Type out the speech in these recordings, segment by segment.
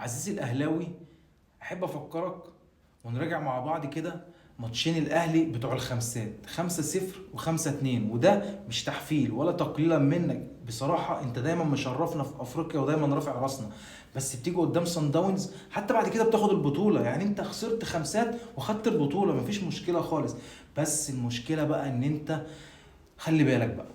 عزيزي الاهلاوي، احب افكرك ونراجع مع بعض كده ماتشين الاهلي بتوع الخمسات، 5-0 و5-2. وده مش تحفيل ولا تقليلا منك، بصراحة انت دايما مشرفنا في افريقيا ودايما رافع راسنا، بس بتيجي قدام صن داونز حتى بعد كده بتاخد البطولة. يعني انت خسرت خمسات وخدت البطولة، مفيش مشكلة خالص. بس المشكلة بقى ان انت خلي بالك بقى،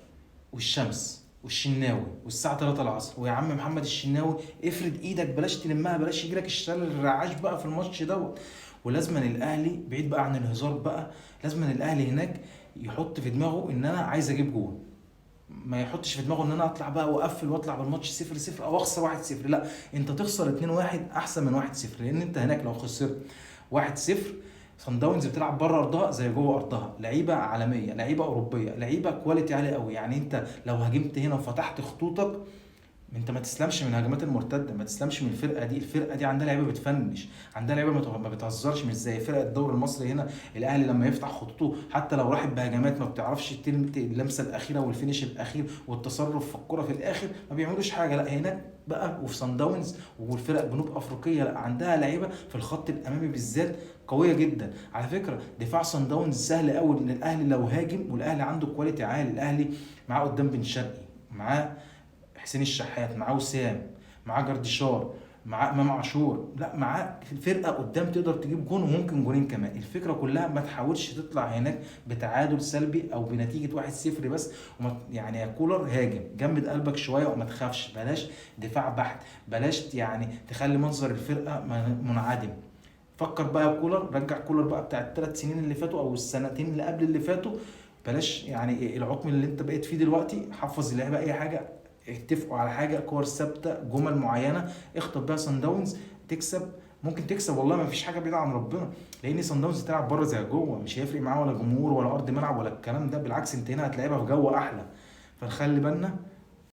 والشمس والشناوي والساعة 3 العصر، ويا عم محمد الشناوي افرد ايدك، بلاش تلمها، بلاش يجيلك الشلل الرعاش بقى في الماتش دوت. ولازما الاهلي بعيد بقى عن الهزار بقى، لازما الاهلي هناك يحط في دماغه ان انا عايز اجيب جول، ما يحطش في دماغه ان انا اطلع بقى واقفل واطلع بالماتش 0-0 او اخسر 1-0. لا، انت تخسر 2-1 احسن من 1-0، لان انت هناك لو خسرت 1-0 صن داونز بتلعب بره ارضها زي جوه ارضها، لعيبة عالمية، لعيبة اوروبية، لعيبة quality عالية قوي. يعني انت لو هاجمت هنا وفتحت خطوطك، انت ما تسلمش من هجمات المرتده، ما تسلمش من الفرقة دي. الفرقة دي عندها لعيبة بتفنش، عندها لعيبة ما بتهزرش، مش زي فرق الدوري المصري. هنا الاهلي لما يفتح خطوطه حتى لو راحت بهجمات ما بتعرفش اللمسة الاخيرة وال finish الاخير والتصرف في الكره في الاخر، ما بيعملوش حاجة. لا هناك بقى وفي صن داونز والفرق جنوب افريقية، لا عندها لعيبة في الخط الامامي بالذات قوية جدا. على فكرة دفاع صن داونز سهل قوي ان الاهلي لو هاجم، والاهلي عنده quality عالي، الاهلي معاه قدام بن شرقي، معاه حسين الشحات، معاه وسام، معاه جردشار، معاه امام عاشور، لا معاه فرقه قدام تقدر تجيب جون وممكن جونين كمان. الفكرة كلها ما تحاولش تطلع هناك بتعادل سلبي او بنتيجة 1-0 بس. وما يعني يا كولر هاجم، جمد قلبك شوية وما تخافش، بلاش دفاع بحت، بلاش يعني تخلي منظر الفرقة منعدم. فكر بقى يا كولر، رجع كولر بقى بتاع الثلاث سنين اللي فاتوا او السنتين اللي قبل اللي فاتوا، بلاش يعني العقم اللي انت بقيت فيه دلوقتي. حفظ اللعيبة اي حاجة، اتفقوا على حاجة، كور ثابتة، جمل معينة اخطف بيها صن داونز تكسب. ممكن تكسب والله، ما فيش حاجة بعيدة عن ربنا، لان صن داونز تلعب بره زي جوه، مش هيفرق معاه ولا جمهور ولا ارض ملعب ولا الكلام ده، بالعكس انت هنا هتلعبها في جو احلى. فنخلي بالنا